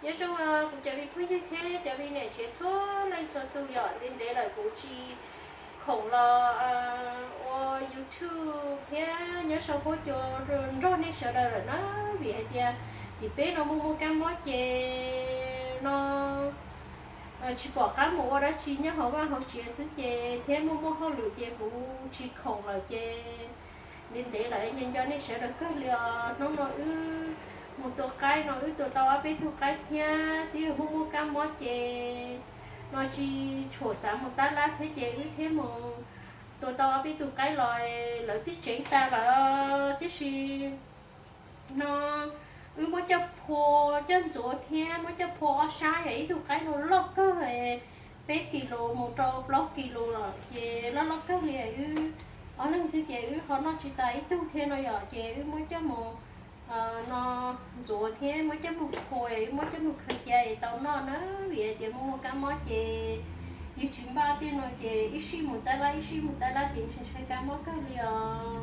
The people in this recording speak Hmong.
Nyob zoo kuv cov viv phooj ywg thiab cov viv niam txiv txhua leej txhua tus, yog ntev ntev lawm kuv tsis khoom los ua YouTube thiab nyob sau huab cua nrog nej sawv daws lawm na, vim hais tias tim peb no muaj muaj kab mob ces no tsis pom qab mus ua dab tsi, nyob hauv vaj hauv tsev xwb ces thiab muaj muaj hauj lwm ces kuv tsis khoom lawm ces ntev ntev lawm nco nco nej sawv daws kawg li os. Hnub no wb mus tua qaib no wb tua tau ob peb tug qaib thiab twb yog muaj muaj kab mob ces no tsis tshua xav mus tab lab thiab ces wb thiaj mus tua tau ob peb tug qaib los lawv twb tseev tas lawm tiam sis no wb muab coj phua, coj ntxuav thiab muab coj phua ob sab, yog ib tug qaib no loj kawg, peb kis lus mus rau plaub kis lus lawm ces loj loj kawg li. Wb ob leeg xwb ces wb ho noj tsis tas ib tug thiab no yom, ces wb muab coj mus no ntxuav thiab muab coj mus phua, wb muab coj mus khaws cia es tau noj na, vim hais tias muaj muaj kab mob ces yus tsis npaj tej no ces ib sij mus tab lab ib sij mus tab lab ces tsis ntshai kab mob kawg li os.